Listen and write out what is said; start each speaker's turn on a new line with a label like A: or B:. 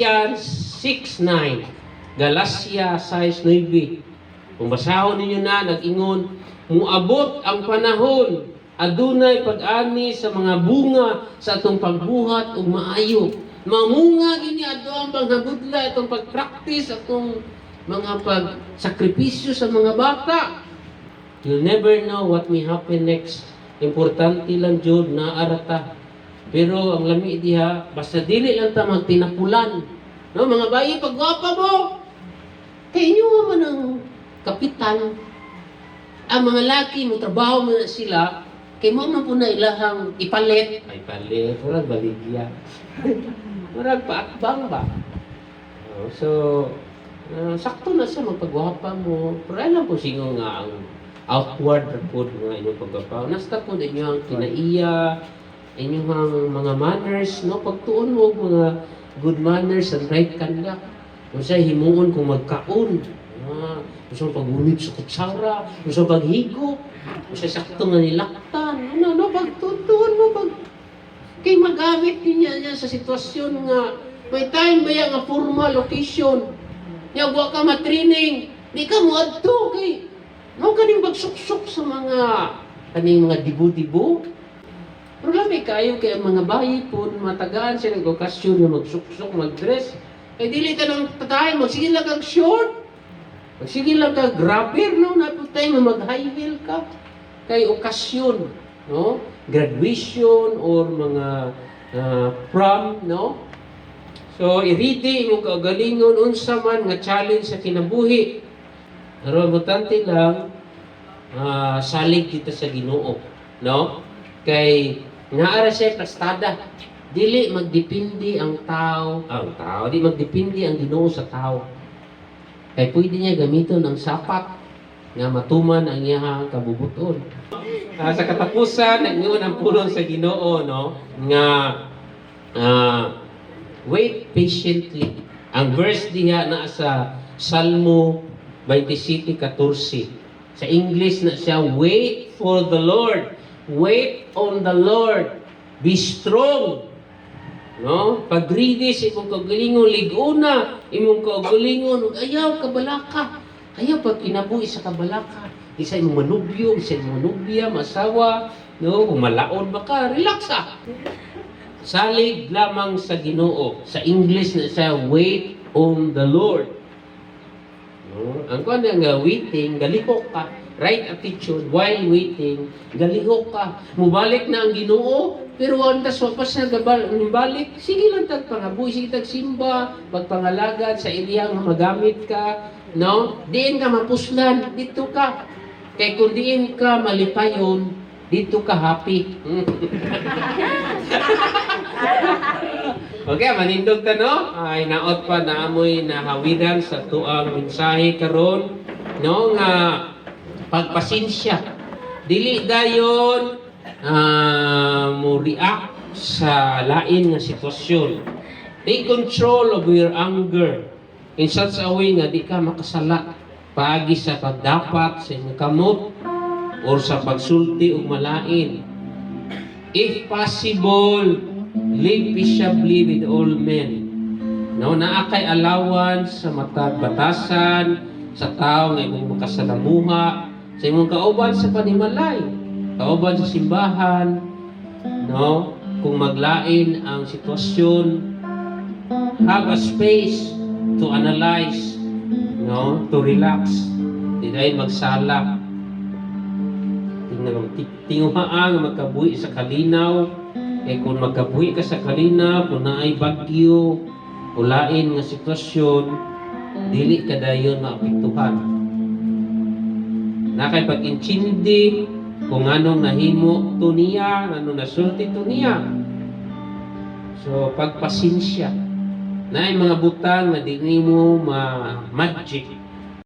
A: 6:9, Galacia 6:9. Kung basahon ninyo na, nag-ingon, muabot ang panahon, adunay pag-ani sa mga bunga sa atong pagbuhat og maayo. Mamunga gini ato ang panghabudla, atong pag-practice, atong mga pagsakripisyo sa mga bata. You'll never know what may happen next. Importante lang jud naa ra ta. Pero ang lami diha, basta dili lang ta magtinapulan. No, mga bayi, pagwapa mo. Kay inyo man ang kapital. Ang mga laki mo trabaho man na sila, kay mo man po na ilahang ipalit. Ay palit, murag baligya. Murag paakbang ba? Oh, so, sakto na siya magpagwapa mo. Pero alam ko singo nga ang outward ra pod nga inyong pagwapa. Nasta po inyong kinaiya, inyong mga manners, no? Pagtuon mo og mga good manners and right conduct. Kung siya himuon kung magkaon, kung paggunit sa kutsara, kung sa paghigo, kung sa sakto nga nilaktan, ano, no, pagtutuon mo, pag kay magamit niya niya sa sitwasyon nga may time ba ya nga formal occasion nya wa ka ma-training, di ka mo adto kay mo kaning bagsuksok sa mga kaning mga dibo-dibo. Pero lami kayo kay ang mga bayi po matagaan sila ng okasyon nga magsuksok, mag-dress, kay dili ka nang tatay, magsige lang kag short, magsige lang kag grabber, no, naputay mo mag high heel ka kay okasyon, no, graduation or mga prom, no. So i-ready imong kaugalingon unsa man nga challenge sa kinabuhi, pero importante lang salig kita sa Ginoo, no, kay naa ra siya plastada. Dili magdepende ang tao, di magdepende ang Ginoo sa tao. Kay pwede niya gamiton ang sapat nga matuman ang iyang kabubuton. Sa katapusan, nag-ingon ang pulong sa Ginoo, no, nga wait patiently. Ang verse diha na sa Salmo 27:14. Sa English na siya, "Wait for the Lord. Wait on the Lord. Be strong." No? Pag-ready sa imong kaugalingon, lig-ona imong kaugalingon, ug ayaw kabalaka. Ayaw pag kinabuhi sa kabalaka. Isa imong manubyo, isa imong manubya, masawa, no? Kung malaon ba ka, relax ah. Salig lamang sa Ginoo. Sa English na siya, "Wait on the Lord." No? Ang kuan nga waiting, galihok ka. Right attitude while waiting, galihok ka. Mubalik na ang Ginoo, pero antas wa pa siya gabal balik, sige lang tag pangabuhi, sige tag simba, pagpangalagad sa iyang magamit ka, no? Diin ka mapuslan, dito ka. Kay kung diin ka malipayon, dito ka happy. Okay, manindog ta, no? Ay naot pa na amoy nahawiran sa tuang mensahe karon, no, nga pagpasensya. Dili dayon mo react sa lain nga sitwasyon. Take control of your anger in such a way nga di ka makasala paagi sa pagdapat sa imong kamot or sa pagsulti og malain. If possible, live peaceably with all men. No, naa kay allowance sa matag batasan sa tao nga imong makasalamuha, sa imong kauban sa panimalay, kauban sa simbahan, no? Kung maglain ang sitwasyon, have a space to analyze, no? To relax. Di dahil magsala. Tingnan tinguhaan nga magkabuhi sa kalinaw. Kay kung magkabuhi ka sa kalinaw, kung naay bagyo, o lain nga sitwasyon, dili ka dayon maapektuhan. Na kay pag-intindi kung anong nahimo to niya, anong nasulti to niya. So, pagpasensya. Na mga butang nga di nimo ma-magic.